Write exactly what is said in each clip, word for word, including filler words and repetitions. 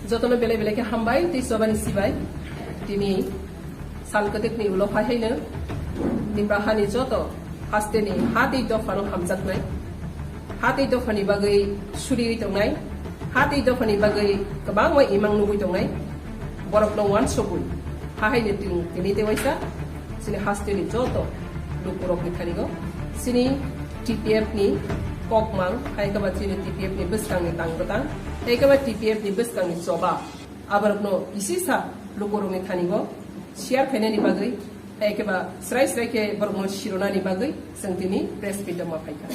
Jotono belai belai khe hambai tei chobani sibai. Tini sal kwtwkni ulo phai haino Tipra hani joto hasteni ha tei dophano hamjaknai, ha tei dophani bagwi suriwi tongnai, ha tei dophani bagwi kwbangma imang nugwi tongnai borokno uansukwi ha haino tini tei waisa chini hasteni joto lukurokni thanigo chini T P F ni kokmang, hai khe ba chini T P F ni bwskangni tang bwtang, hai khe ba T P F ni bwskangni choba, aborokno isisa lukurokni thanigo share khainani bagwi, hai khe ba srai srai khe borokno sironani bagwi chwng tini press meet ma phaikha.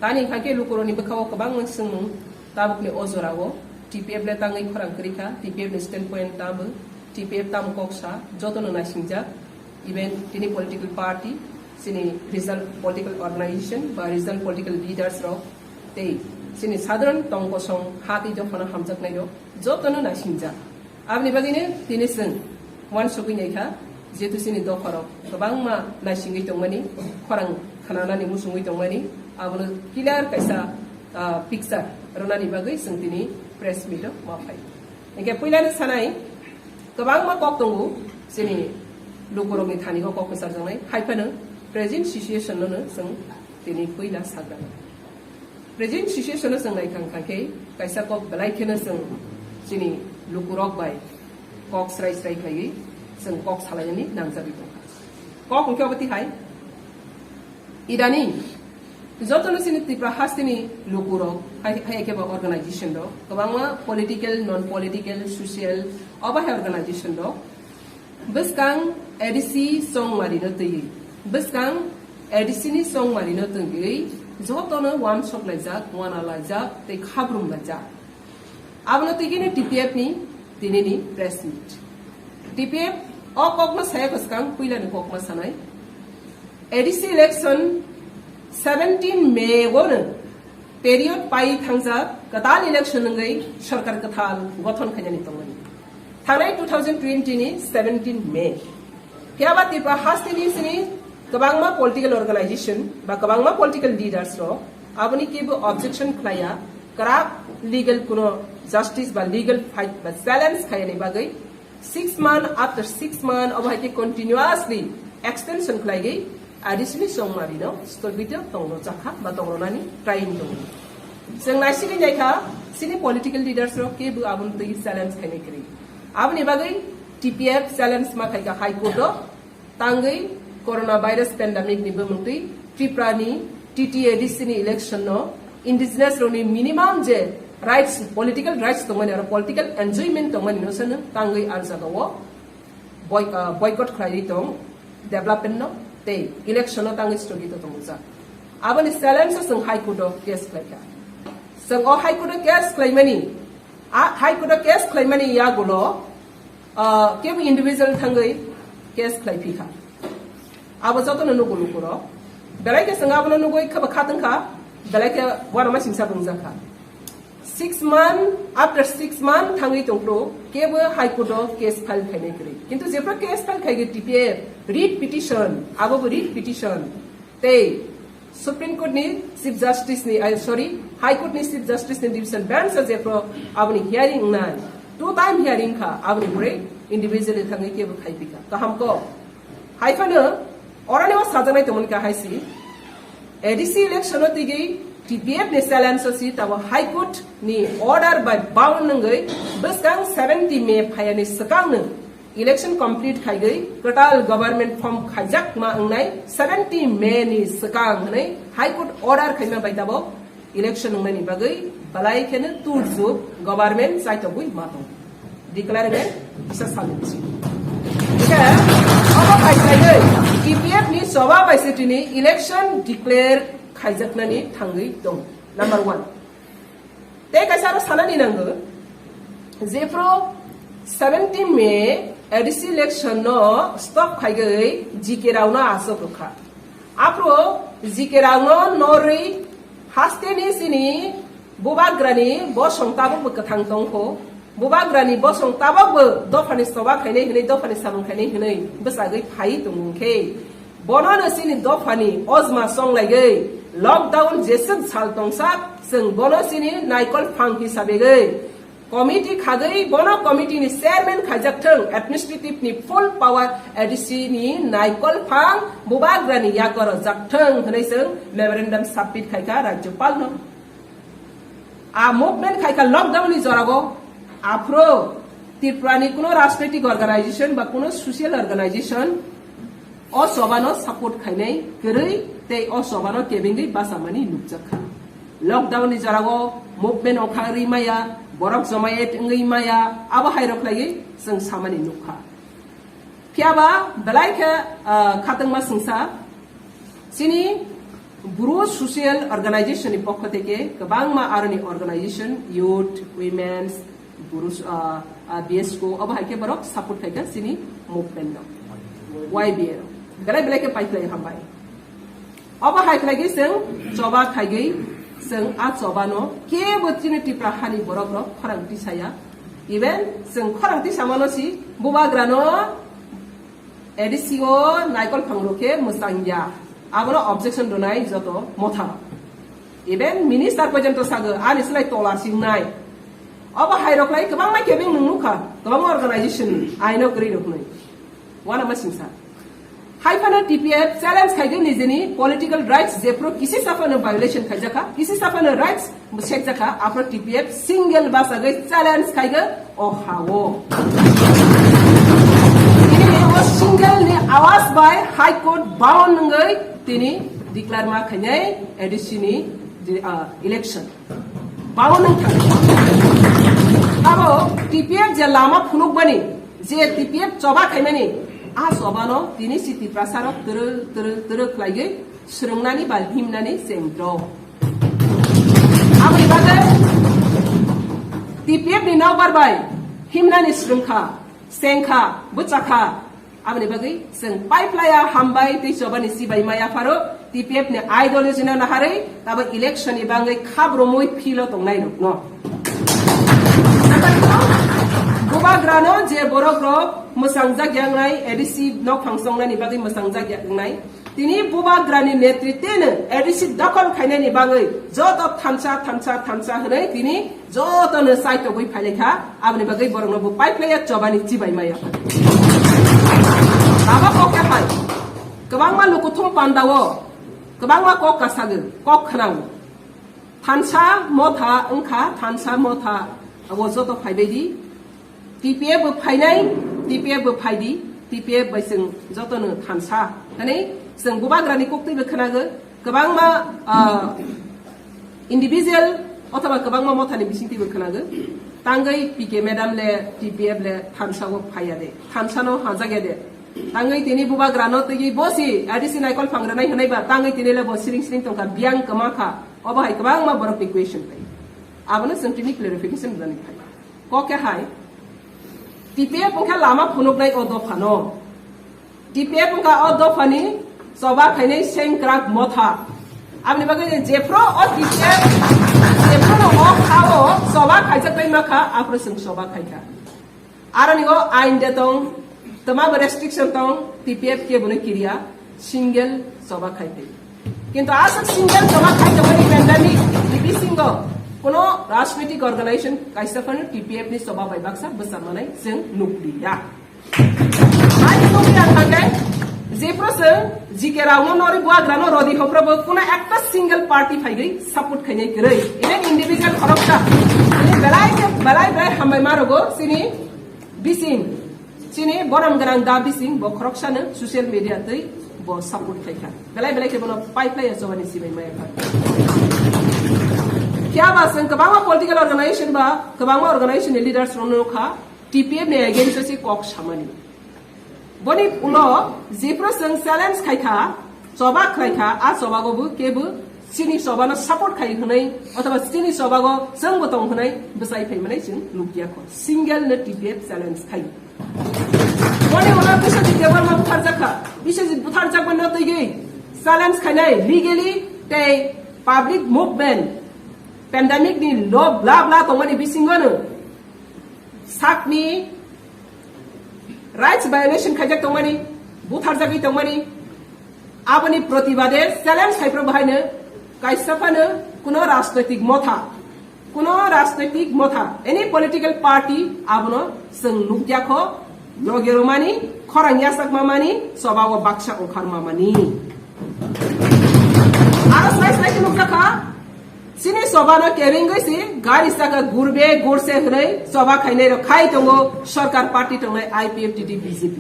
Tani hwnkhe lukurokni bwkhao kwbangma swngmung tabukni o jorao T P F le tangwi khorang kwrwi kha, T P F ni standpoint tamo, T P F tamo kok sa, jotono naisingjak. Even tini political party, chini regional political organization ba regional political leaders rok tei chini sadharan tong kosong ha tei dophano hamjaknai rok jotono naisingjak. Aboni bagwino tini chwng uansukwi naikha, jehetu chini dopha rok kwbangma naisingwi tongmani, khorang khnanani muchungwi tongmani, abono clear kaisa, ah, picture rwnani bagwi chwng tini press meet o ma phai. Hinkhe puilano sanai, kwbangma kok tongo, chini lukurokni thani o kok kwcharjaknai, hai phano present situation no chwng tini puila sagra. Present situation no chwng naikha wngkha khe kaisa kok belai kheno chwng chini lukurok bai kok srai srai khlaiwi chwng kok salainani nangjagwi tongkha. Kok hwnkhe obo tihai, Idani jotono chini Tripura hasteni lukurok, hai, hai khe ba organization rok, kwbangma political, non political, social, obo hai organization rok bwskang A D C chongmari no twiwi, bwskang A D C ni chongmari no twiwi jotono uansuk laijak, uana laijak tei khabrum laijak. Abono twi khe T P F ni tinini press meet. T P F o kokno saya kwchwkang puilani kokma sanai. A D C election seventeen May o no period pai thangjak, kwtal election wngwi sorkar kwthal gothon khainani tongmani. Thangnai two thousand twenty ni seventeen May. Phiyaba Tripura hasteni sini kwbangma political organization ba kwbangma political leaders rok aboni kebo objection khlaiya, kwrak legal kuno justice ba legal fight ba challenge khaiyani bagwi six month after six month obo hai khe continuously extension khlaigwi A D C ni chongmari no stogito tongro chakha ba tongronani trying tongo. Chwng naisigwi naikha, chini political leaders rok kebo aboni twi challenge khainai kwrwi. Aboni bagwi T P F challenge ma khaikha High Court o, tangwi coronavirus pandemic ni bumungtwi Tripura ni T T A D C ni election no indigenous rokni minimum je rights, political rights tongmani aro political enjoyment tongmani no sano tangwi ar jagao boy-, ah, boycott khlaiwi tong development no tei election no tangwi stogito tongmujak. Aboni challenge o chwng High Court o case khlaikha. Chwng o High Court o case khlaimani, a High Court o case khlaimani yagulo, ah, kebo individual thangwi case khlai phikha. Abo jotono nugo lukurok. Belai khe chwng abono nugwi khaba khatungkha, belai khe uanama singsa bungjakha. Six month, after six month thangwi tongphuru kebo High Court o case file khainai kwrwi. Kintu jephru case file khaigwi T P F, writ petition, abo bo writ petition. Tei Supreme Court ni Chief Justice ni, ai, sorry, High Court ni Chief Justice ni division bench o jephru aboni hearing wngnai, two time hearing kha, aboni pore individually thangwi kebo khai phikha. Kaham kok. Hai phano oroni o sajaknai tongmani kha hai si, A D C election o tigi T P F ni challenge o si tabo High Court ni order bai bound wngwi bwskang seventy May phayani swkang no election complete khaigwi kwtal government form khaijak ma wngnai seventy May ni swkang hwnwi High Court order khaima bai tabo election wngnani bagwi belai kheno turjuk government chaitogwi ma tongo. Declare wngwi kisa salni bisingo. Khe obo phaikhlaiwi T P F ni choba bai se tini election declare khaijaknani thangwi tongo. Number one. Tei kaisa aro sanani nango, jephru seventeen May A D C election no stop khaigwi G K rao no achuk rwkha. Aphru G K rao no norwi hasteni sini bubagrani bosong tabukbo kwthang tongkho. Bubagrani bosong tabukbo dophani choba khainai hwnwi, dophani samung khainai hwnwi bwchagwi phai tongo khe. Bono no chini dophani ojma chonglaigwi lockdown jeswk sal tongsak, chwng bono chini naikol phang hisabegwi Committee khagwi bono committee ni chairman khaijak thung, administrative ni full power A D C ni naikol phang bubagra ni yago rojak thung hwnwi chwng memorandum submit khaikha Rajyapal no. A movement khaikha lockdown ni jorago, aphro Tripura ni kuno rajnaitik organization ba kuno social organization o chobano support khainai kwrwi tei o chobano kebengwi bachamani nukjakha. Lockdown ni jorao movement ongkha rwi maya, borok jomayet wngwi maya, abo hai rok khlaiwi chwng samani nukha. Phiya ba belai khe, ah, khatungma swngsa, chini Bru social organization ni pokho theke kwbangma aroni organization, youth, women's, Bru, ah, ah, B S C O, abo hai khe borok support khaikha chini movement no, Y B A no. Belai belai khe paikhlai hambai. Obo hai khlaigwi chwng choba khaigwi chwng a chobano kebo chini Tipra hani borok rok khorang tisaya. Even chwng khorang tisamano si bubagrano A D C o naikol phang rok khe mwchang ya. Abono objection rwnai joto motha. Even minister porjonto sago ani slai tola singnai. Obo hai rok lai kwbangma kebeng nung nukha, kwbangma organization ni aino kwrwi rok nai. Wana ma singsa. Hai phano T P F challenge khaigwi nijini political rights jephru kisi saphano violation khaijakha, kisi saphano rights sekjakha, aphro T P F single basagwi challenge khaigo o hao. Tini o single ni awas bai High Court bound wngwi tini declare ma khainai A D C ni, ah, election. Bound wng thang. Abo T P F je lama phunukbani, je T P F choba khaimani, a chobano tini si Tiprasa rok twrwk twrwk twrwk khlaigwi swrwngnani ba himnani chengdrok. Aboni bagwi T P F ni nokbar bai himnani swrwngkha, chengkha, bwchakha. Aboni bagwi chwng paiplaya hambai tei chobani chibai maya pharo T P F ni ideology no naharwi tabo election ni bangwi khabrumwi philo tongnai rokno. Bubagrano je borok rok mwchang jak yangnai A D C nok phang songnani bagwi mwchang jak yangnai. Tini bubagrani netritwno A D C dokhol khainani bagwi joto thansa, thansa, thansa hwnwi tini jotono chaitogwi phailaikha, aboni bagwi borokno bo paiplaiya chobani chibai maya. Abo kok khe hai. Kwbangma lukuthum pandao, kwbangma kok kasago, kok khwnao. Thansa motha wngkha, thansa motha abo joto phaibaidi. T P F bo phainai, T P F bo phaidi, T P F bai chwng jotono thansa. Hwnwi chwng bubagrani koktwi bo khwnago, kwbangma, ah, individual othoba kwbangma mothani bisingtwi bo khwnago. Tangwi P K madam le, T P F le thansa o phaiya de, thansa no hajak ya de. Tangwi tini bubagrano twi bosi A D C naikol phang rwnai hwnwi ba tangwi tini le bo siring siring tongkha, biyang kwma kha. Obo hai kwbangma borokni question phai. Abono chwng tini clarification rwnani phai. Kok khe hai, T P F wngkha lama phunuknai o dophano. T P F wngkha o dophani choba khainai sengkrak motha. Aboni bagwi je jephru o T P F, jephru no o kha o choba khaijaknai ma kha, aphuru chwng choba khaikha. Aroni o ain de tong, twma bo restriction tong, T P F khe bono kiriya, single choba khai phai. Kintu aswk single choba khai tongmani pandemic ni bisingo kono rajnitik organization kaisa phano T P F ni choba bai baksa bwsa manai chwng nukliya. Ani nukliya thangkhe jephru chwng G K Rao no nori buagra no rodi hophra bo kono ekta single party phaigwi support khainai kwrwi. Even individual khoroksa, ini belai khe belai belai hambai ma rogo chini bising. Chini borom gwnang da bising bo khoroksano social media twi bo support khaikha. Belai belai khe bono paiplai ya chobani sibai maya kha. Phiya ba chwng kwbangma political organization ba kwbangma organization ni leaders rokno kha T P F ni against o se kok samani. Boni ulo jephru chwng challenge khaikha, choba khlaikha, a chobago bo kebo chini chobano support khai hwnwi othoba chini chobago chwngbo tong hwnwi bwchai phai manai chwng nukya kho. Single no T P F challenge khai. Boni ulo Biswajit Debbarma butharjakha. Biswajit butharjakma no twi challenge khainai legally tei public movement pandemic ni lo bla bla tongmani bisingo no sakni rights violation khaijak tongmani, butharjagwi tongmani, aboni protibade challenge khaipro bahaino kaisa phano kuno rajnoitik motha Kuno rajnoitik motha, any political party abono chwng nukya kho, loge romani, khorang yachakma mani, choba o baksa ongkharma mani. Aro slai slai khe nukjakha, chini choba no kebengwi si gari saka gurbe gurse hwnwi choba khainai rok khai tongo, sarkar party tongnai I P F T D B J P.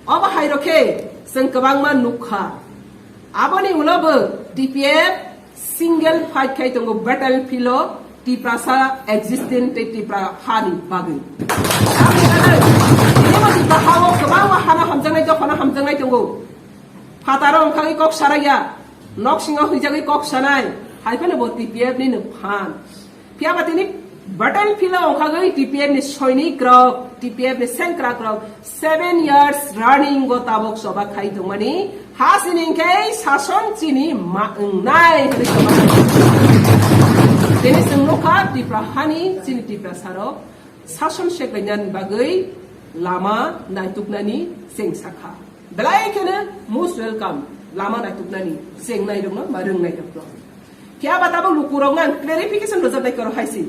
Obo hai rok khe chwng kwbangma nukha. Aboni ulo bo T P F single fight khai tongo battlefield o Tiprasa existence tei Tipra hani bagwi. Aboni bagwi, tini bo Tipra ha o kwbangma hano hamjaknai, dophano hamjaknai tongo. Phataro wngkhagwi kok saraya, nok singo huijagwi kok sanai, hai phano bo T P F ni no phan. Phiya ba tini battlefield o wngkhagwi T P F ni soinik rok, T P F ni sengkrak rok seven years running o tabok choba khai tongmani, ha sini hwnkhe sason chini ma wngnai hwnwi choba khai. Tini chwng nukha Tipra hani chini Tiprasa rok sason seklainani bagwi lama naituknani cheng sakha. Belai kheno most welcome, lama naituknani, chengnai rokno ba rwngnai rokno. Phiya ba tabuk lukurokno ang clarification rwjaknai koro hai si.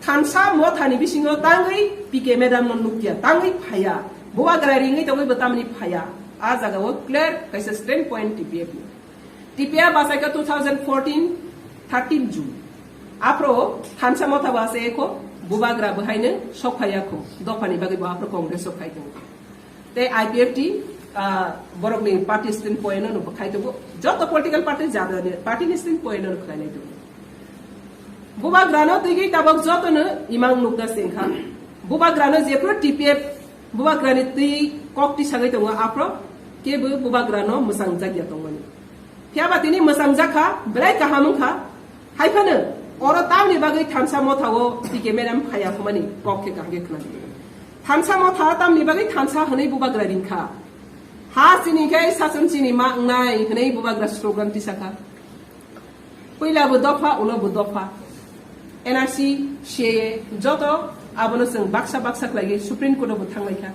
Thansa mothani bisingo tangwi P K madam no nukya, tangwi phaya. Bubagra ringwi tongwi bo tamni phaya. A jaga o clear kaisa standpoint T P F ni. T P F bachaikha two thousand fourteen thirteen June. Aphro thansa motha bo achai kho, Bubagra bo haino sok phaya kho. Dophani bagwi bo aphro Congress o khai tongo. Tei I P F T, ah, borokni party stand point no khai tongo. Joto political party jadani party ni stand point no khlai lai tongo. Bubagrano twi tabok jotono imang nukna sengkha. Bubagrano jephru T P F, Bubagrani twi kok tisagwi tongo aphro kebo Bubagrano mwsang jakya tongmani. Phiya ba tini mwsang jakha, belai kaham wngkha. Hai phano oro tamni bagwi thansa motha o P K madam phaya hwnmani kok khe kaham khe khna di. Thansa motha tamni bagwi thansa hwnwi Bubagra ringkha. Ha chini khe sason chini ma wngnai hwnwi Bubagra slogan tisakha. Puila bo dopha, ulo bo dopha. N R C, C A A, joto abono chwng baksa baksa khlaiwi Supreme Court o bo thanglaikha.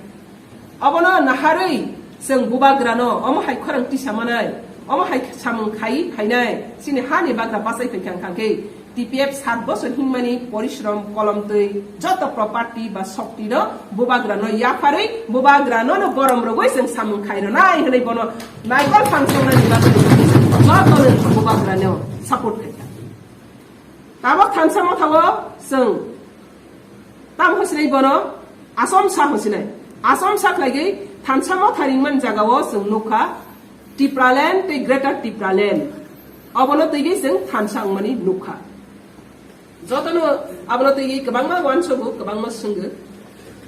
Obono naharwi chwng Bubagrano omo hai khorang tisa manai, omo hai samung khai phainai, chini hani bagra bachai phaikha wngkha khe T P F sat bosor himani porishrom, kolom twi joto property ba shokti no Bubagrano yapharwi Bubagrano no borom rogwi chwng samung khai rwnai hwnwi bono naikol phansongnani bagwi joto no Bubagrano support khaikha. Tabok thansa motha o chwng tam hosinai bono asom sa hosinai. Asom sa khlaigwi thansa motha ringmani jaga o chwng nukha Tipraland tei Greater Tipraland. Obono twiwi chwng thansa wngmani nukha. Jotono abono twiwi kwbangma uansogo, kwbangma swngo.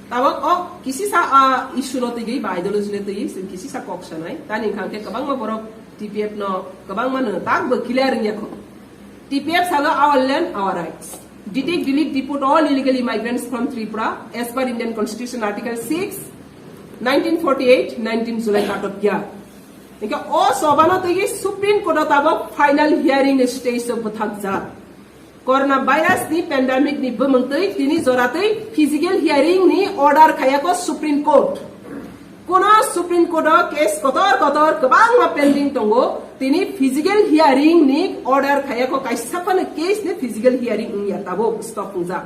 Tabok o kisisa a issue no twiwi ba ideology no twiwi chwng kisisa kok sanai. Tani wngkha khe kwbangma borok T P F no kwbangma no tak bo clear wngya kho. T P F salo our land, our rights. Detect, delete, deport all illegal immigrants from Tripura as per Indian Constitution Article six, nineteen forty-eight, nineteen July cut off year. Hingke o choba no twiwi Supreme Court o tabok final hearing stage o bwthakjak. Corona virus ni pandemic ni bumung twi tini jora twi physical hearing ni order khayako Supreme Court. Kono Supreme Court o case kotor kotor kwbangma pending tongo, tini physical hearing ni order khayako kaisa phano case ni physical hearing wngya tabuk stop wngjak.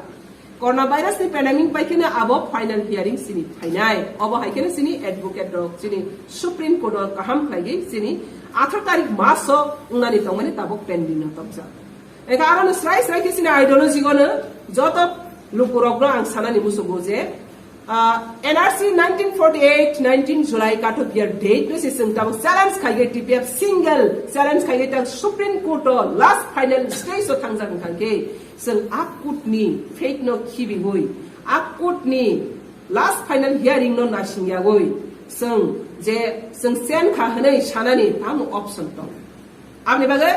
Corona virus ni pandemic bai kheno abo final hearing sini phainai. Obo hai kheno sini advocate rok sini Supreme Court o kaham khlaiwi sini atharo tarik mas o wngnani tongmani tabuk pending no topjak. Eka aro no srai srai khe sini ideology gono joto lukurokno ang sanani musugo je, ah, N R C nineteen forty-eight, nineteen July cut off year date no se chwng tabuk challenge khaigwi T P F single challenge khaigwi ta Supreme Court o last final stage o thangjak wngkha khe chwng a court ni fate no khibiwi a court ni last final hearing no naising yagwi chwng je chwng chen kha hwnwi sanani tamo option tong. Aboni bagwi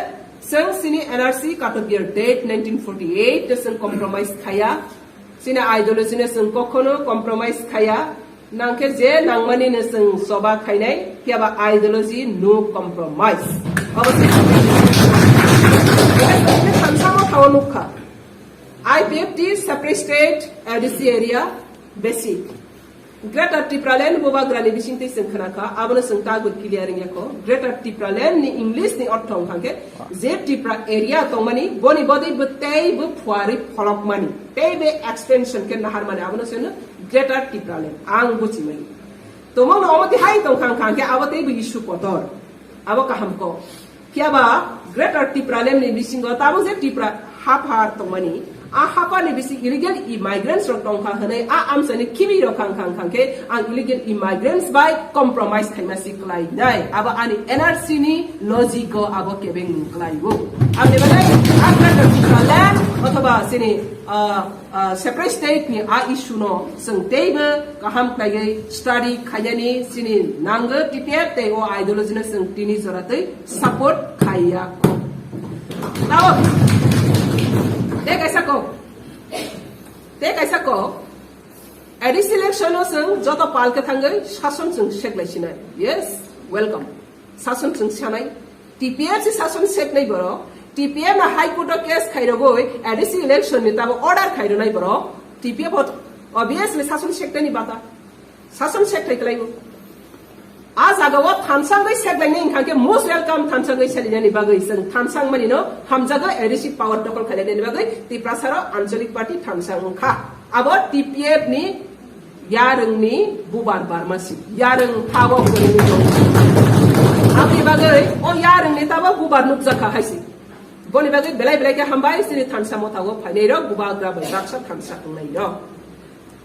chwng sini N R C cut off year date nineteen forty-eight to chwng compromise khaya. Sini ideology no chwng kokhono compromise khaya. Nangkhe je nangmani no chwng choba khainai, phiya ba ideology no compromise. Obo se thansa motha o nukha. I P F T separate state, A D C area, basic. Greater Tipraland bubagrani bisingtwi chwng khna kha, abono chwng tabuk clear wngya kho. Greater Tipraland ni English ni ortho wngkha khe je Tripura area tongmani, boni bodwi bo tei bo phuarwi pholokmani, tei bo extension khe naharmani, abono chwngno Greater Tipraland ang buchimani. Tomongno omo tihai tongkha wngkha khe abo tei bo issue kotor, abo kaham kok. Phiya ba Greater Tipraland ni bisingo tabuk je Tripura haphar tongmani, a haphar ni bising illegal immigrants rok tongkha hwnwi a amchaini khibi rok khang khang khang khe ang illegal immigrants bai compromise khaima si kwlai nai. Abo ani N R C ni logic o abo kebeng nung kwlai o. Aboni bagwi a Greater Tipraland othoba chini, ah, ah, separate state ni a issue no chwng teibo kaham khlaiwi study khainani chini nango T P F tei o ideology no chwng tini jora tei support khaiya kho. Tao, tei kaisa kok, tei kaisa kok, A D C election o chwng joto pal khe thangwi sason chwng seklai sinai. Yes, welcome. Sason chwng sanai. T P F si sason seknai borok. T P F na High Court o case khairogwi A D C election ni tabo order khaironai borok. T P F o obviously sason seknai ni bata. Sason sekthai kwlaibo. A jagao thansa wngwi seklainai wngkha khe most welcome thansa wngwi selinani bagwi chwng thansa wngmani no hamjago A D C power dokol khainani bagwi Tiprasa rok Anchalik Party thansa wngkha. Abo T P F ni yarwng ni bubar barma si. Yarwng phago kwrwngwi tongo. Aboni bagwi o yarwng ni tabo bubar nukjakha hai si. Boni bagwi belai belai khe hambai chini thansa motha o phainai rok bubagra bai baksa thansa wngnai rok.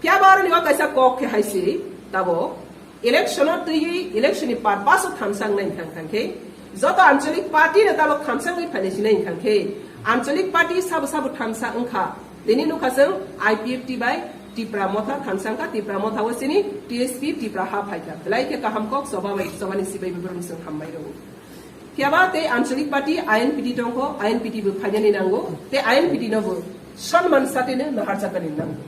Phiya ba aroni o kaisa kok khe hai si tabo election o twiwi election ni purpose o thansa wngnai wngkha khe joto Anchalik Party no tabo thansa wngwi phainai sinai wngkha khe Anchalik Party sabo sabo thansa wngkha. Tini nukha chwng I P F T bai Tipra Motha thansa wngkha, Tipra Motha o chini T S P Tipra ha phaikha. Belai khe kaham kok choba bai choba ni sibai biborok chwng hambai rwo. Phiya ba tei Anchalik Party I N P T tongkho, I N P T bo phainani nango, tei I N P T no bo sonman satino naharjaknani nango.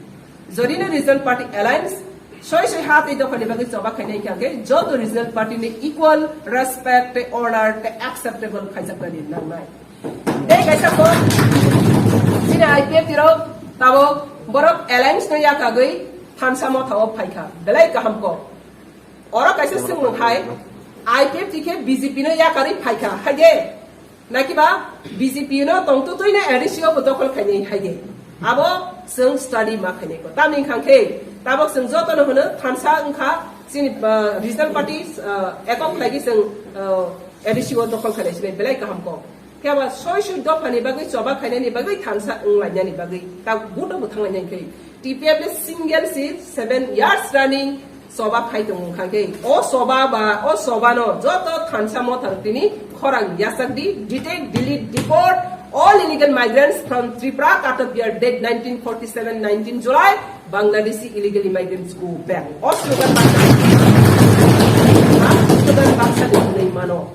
Jodi no Regional Party Alliance soi soi ha tei dophani bagwi choba khainai kha khe joto Regional Party ni equal respect tei honor tei acceptable khaijaknani nangnai. Tei kaisa kok, chini I P F T rok tabok borok alliance no yakagwi thansa motha o phaikha, belai kaham kok. Oro kaisa swngmung hai, I P F T khe B J P no yakarwi phaikha, hai de? Nakiba B J P no tongtwtwi no A D C o bo dokhol khainai hai de? Abo chwng study ma khainai ko. Tamni wngkha khe, tabok chwng joto no hwno thansa wngkha, chini, ah, regional party, ah, ekok khlaigwi chwng, ah, A D C o dokhol khainai sinai belai kaham kok. Phiya ba soi soi dophani bagwi choba khainani bagwi thansa wnglainani bagwi ta gudo bo thanglainai khe T P F le single si seven years running choba phai tongo wngkha khe o choba ba o choba no joto thansa motha rok tini khorang yachak di, detect, delete, deport all illegal migrants from Tripura, cut off year date nineteen forty-seven, nineteen July, Bangladeshi illegal immigrants go back. O slogan baksa, o slogan baksa ni hwnwi mano.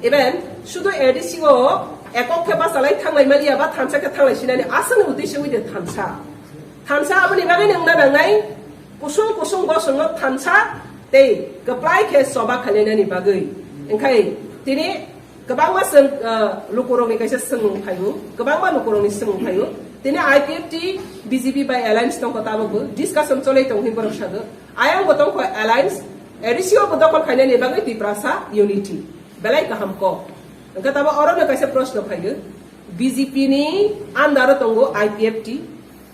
Even sudu A D C o ekok khe bachalai thanglai maliya ba thansa khe thanglai sinani aswkni uddesyo ui de thansa. Thansa aboni bagwi nungna nangnai kusung kusung bosongno thansa tei kwplai khe choba khainani bagwi. Wngkhai tini kwbangma chwng, ah, lukurokni kaisa swngmung phaio, kwbangma lukurokni swngmung phaio. Tini I P F T, B J P bai alliance tongkha tabukbo discussion cholai tong hinwi borok sago. Ayang bo tongkha alliance, A D C o bo dokhol khainani bagwi Tiprasa unity. Belai kaham kok. Wngkha tabo orono kaisa proshno phaigo. B J P ni under o tongo I P F T.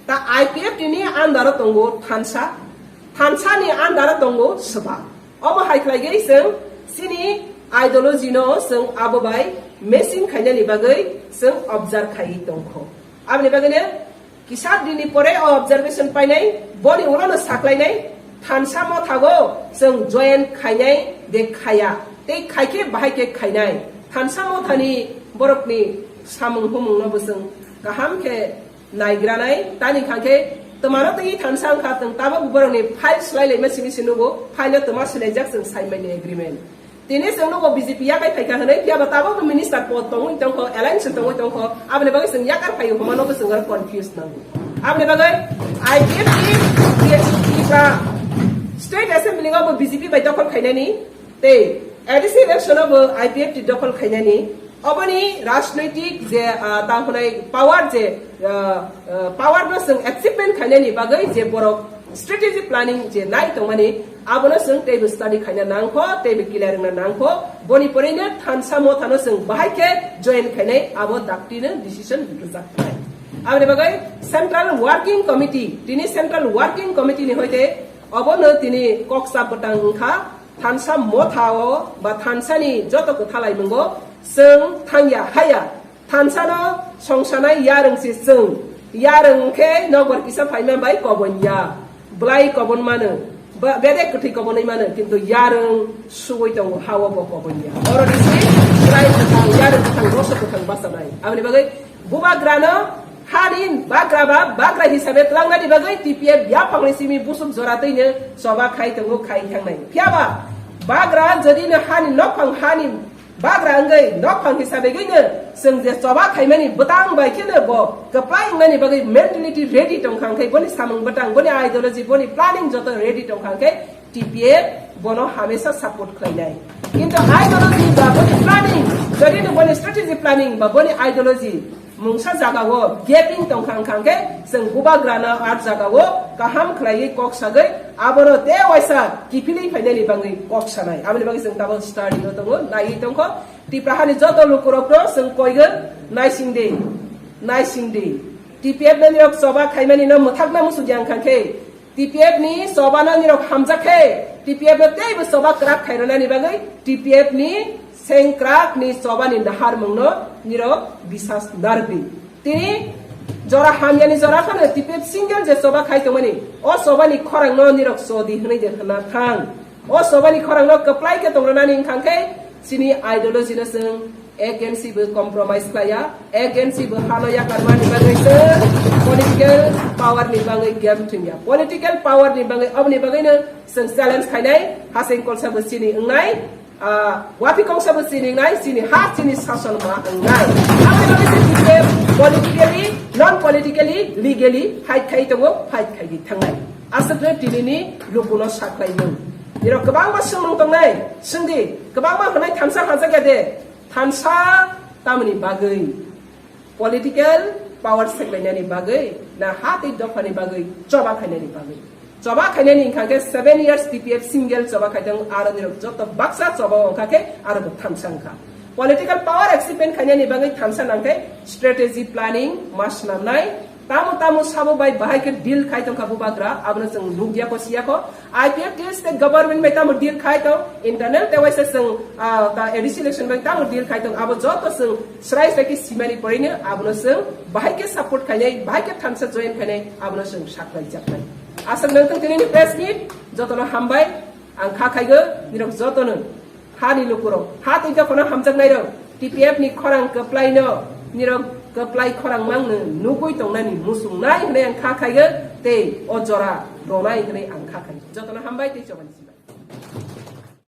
Ta I P F T ni under o tongo thansa. Thansa ni under o tongo soba. Omo hai khlaiwi chwng chini ideology no chwng abo bai matching khainani bagwi chwng observe khaiwi tongkho. Aboni bagwino kisa dini pore o observation painai, boni ulono saklainai, thansa mothago chwng join khainai de khaya, tei khaikhe bahai khe khainai. Thansa mothani borokni samung humungno bo chwng kaham khe naigranai, tani kha khe twmano tei thansa wngkha, chwng tabuk borokni file swlai laima simi se nugo, file o twma swlaijak chwng sai mani agreement. Tini chwng nugo B J P yakai phaikha hwnwi, phiya ba tabukbo minister pod tongwi tongkho, alliance tongwi tongkho, aboni bagwi chwng yakar phaio hwnma nokho chwng oro confuse nango. Aboni bagwi I P F T Tripura State Assembly o bo B J P bai dokhol khainani tei A D C election o bo I P F T dokhol khainani, oboni rajnoitik je, ah, ta hwnai power je, ah, ah, power no chwng achievement khainani bagwi je borok Strategy planning je nai tongmani, abono chwng teibo study khaina nangkho, teibo clear wngna nangkho. Boni porino thansa mothano chwng bahai khe join khainai, abo daktino decision rwjak khnai. Aboni bagwi Central Working Committee, tini Central Working Committee ni hoite obono tini koksa bwtang wngkha, thansa mothao ba thansani joto kwthalai mungo chwng thangya haya. Thansano songsanai yarwng se chwng. Yarwng khe nokbar kisa phaima bai kobonya. Bwlai kobon mano. Ba-, bedek kwthwi kobonwi mano. Kintu yarwng sugwi tongo, hao bo kobonya. Oro ni se bwlai kwthang, yarwng kwthang, roso kwthang bachanai. Aboni bagwi bubagrano hani bagra ba bagra hisabe tlangnani bagwi T P F yaphangni simi busuk jora twino choba khai tongo, khai thangnai. Phiyaba bagra jodi no hani nokphang hani bagra wngwi nokphang hisabe gwi no chwng je choba khaimani bwtang bai kheno bo kwplai wngnani bagwi mentality ready tongkha, hwnkhe boni samung bwtang, boni ideology, boni planning joto ready tongkha, hwnkhe T P F bono hamesa support khlainai. Kintu ideology ba boni planning, jodi no boni strategy planning ba boni ideology mungsa jagao gaping tongkha wngkha, hwnkhe chwng bubagrano ah jagao kaham khlaiwi kok sagwi abono tei waisa kiphilwi phainani bagwi kok sanai. Aboni bagwi chwng tabuk study o tongo, naiwi tongkho. Tipra hani joto lukurokno chwng koigo, naising di, naising di. T P F no nirok choba khaimani no mwthakna muchungya wngkha khe, T P F ni choba no nirok hamjak khe, T P F no teibo choba kwrak khairwnani bagwi T P F ni sengkrak ni choba ni naharmung no nirok bisas narwkdi. Tini jora hamyani jora phano T P F single je choba khai tongmani, o choba ni khorang no nirok chodi hwnwi de hwnna thang. O choba ni khorang no kwplai khe tongranani wngkha khe chini ideology no chwng against bo compromise khlaiya, against bo hano yakarmani bagwi chwng political power ni bagwi game thwngya. Political power ni bagwi, oboni bagwi no chwng challenge khainai, hasing kolsa bo chini wngnai, ah, wathi kongsa bo chini wngnai, chini ha, chini sason ma wngnai. Aboni bagwi se chwng politically, non politically, legally fight khai tongo, fight khai di thangnai. Aswkno tinini lukuno saklaimung. Nirok kwbangma swngmung tongnai, swngdi, kwbangma hwnwi thansa hamjakya de, thansa tamni bagwi? Political power seklainani bagwi, na ha tei dophani bagwi, choba khainani bagwi? Choba khainani wngkha khe seven years T P F single choba khaitong, aro nirok joto baksa choba wngkha khe aro bo thansa wngkha. Political power achievement khainani bagwi thansa nangkhe strategy planning ma swnamnai, tamo tamo sabo bai bahai khe deal khai tongkha bubagra, abono chwng nukya kho, siya kho. I P F T state government bai tamo deal khai tong, internal tei waisa chwng, ah, ta A D C election bai tamo deal khai tong, abo joto chwng srai srai khe simani porino abono chwng bahai khe support khainai, bahai khe thansa join khainai, abono chwng saklai jaknai. Aswk nang tong tinini press meet, jotono hambai, ang kha khaigo, nirok jotono. Hani lukurok, ha tei dophano hamjaknairok, T P F ni khorang kwplaino, nirok kwplai khorang mangno nugwi tongnani muchungnai hwnwi ang kha khaigo, tei o jora ronai hwnwi ang kha khaigo. Jotono hambai tei chobani sibai.